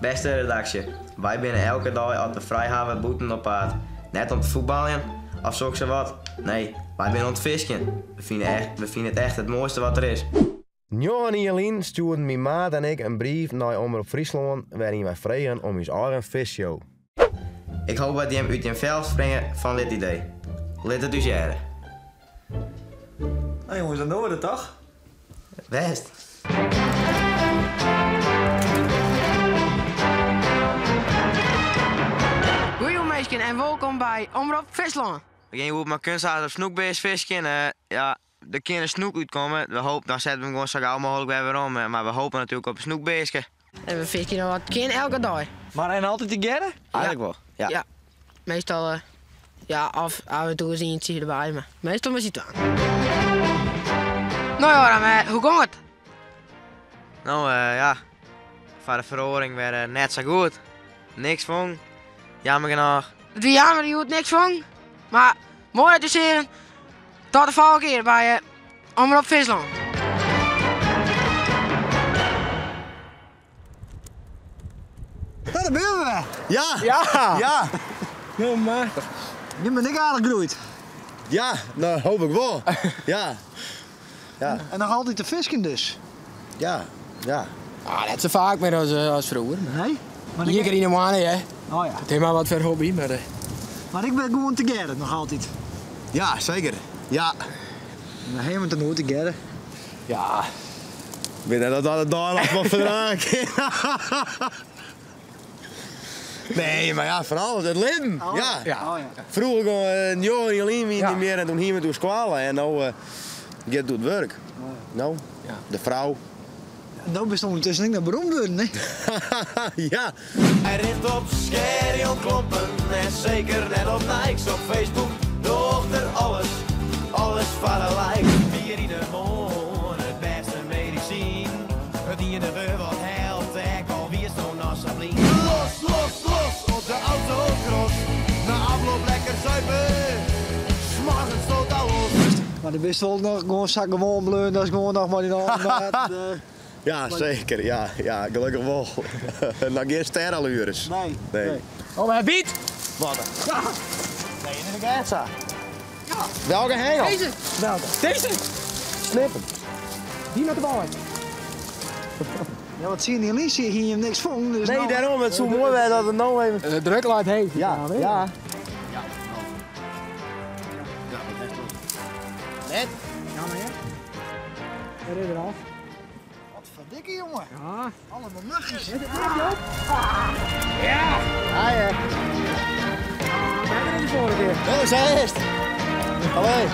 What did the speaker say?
Bêste redaksje, wy binne elke dei as we frij hawwe bûten op paad. Net om te fuotbaljen of soksawat, nee, wy binne oan it fiskjen. We fine echt, we fine it echt it moaiste wat der is. Njoggen jier lyn stjoerden myn maat en ik in brief nei Omrop Fryslân wêryn wy fregen om ús eigen fisshow. Ik hoop dat jim út jim fel springe fan dit idee. Lit it ús hearre. No jonges, dan dogge we dat toch? Bêst. Goeie minsken en wolkom by Omrop Fryslân. We gean hjoed mei kunsthaas op snoekbears fiskjen. Ja, der kin in snoek útkomme. We hoop, dan sette we him gewoan sa gau mooglik wer werom. Mar we hopen natuerlik op in snoekbearske. En we fiskje noch wat kin elke dei. Mar en altyd tegearre? Eigenlik wol, ja. Ja, meastal, eh, ja, of af en toe ris ientsje derby, mar meastal mei syn twaen. No Joram, eh, hoe gong it? No, eh, ja, foar de feroaring wer eh, net sa goed. Niks fong, jammer genôch. It wie jammer hjoed niks fong, mar moai dat je seagen. Tot de folgjende kear by eh, Omrop Fryslân. Ja, daar binne we wer. Ja! Ja! Ja! Heel machtich. Je bent ek aardich groeid. Ja, no hoop ik wol. Ja. Ja. En noch altyd te fisken dus. Ja, ja. Ah, net sa faak mear as, eh, as froeger. Nee? Maar Ien kear yn 'e moanne, hè. Oh ja. It is mar wat foar hobby, mar... Eh. Mar ik ben gewoan tegearre noch altyd. Ja, seker. Ja. We hawwe it der noait tegearre. Ja. Ik wit net oft dat it dei noch wol ferdrage kin. Nee, mar ja, foaral it libben. Oh, ja. ja. Oh, ja. Froeger gewoan 9 jier lyn wie ja. niet mear en toen hiene we it oer skoalle en no uh, giet it oer it wurk. Oh, ja. No, ja. de frou. No bist ûndertusken ek noch beroemd wurden, hè? Ja. Hy rint op skerjonklompen en seker net op Nikes. Op Facebook docht er alles, alles foar de likes. Bier yn 'e moarn, it bêste medisyn. It iennige wat helpt, ek al wiesto noch sa blyn. Los, los, los op de autocross. Na afloop lekker zuipen, smoargens totaal los. Mar do bist wol noch gewoan sa gewoan bleaun, datst gewoan noch mei dyn âlden maten. Ja, seker. Ja, ja, gelokkich wol. Noch gjin sterallures. Nee. Nee. Oh, hy byt! Wat? Ja! Nee, is it echt sa? Ja. Welke hengel? Dizze! Welke? Dizze! Snippen. Dy moat derby. Ja, want tsien jier lyn hie jim niks fûn. Dus Nee, no- dêrom. It soe moai wêze as it no even... De druk leit heech. Ja, ja. Net. Ja, maar ja. Daar is er al. Wat ferdikke, jonge. Ja. Allemaal nachtjes. Ja! Ja, ja. Better dan de vorige keer. Oh, zij is het. Allee.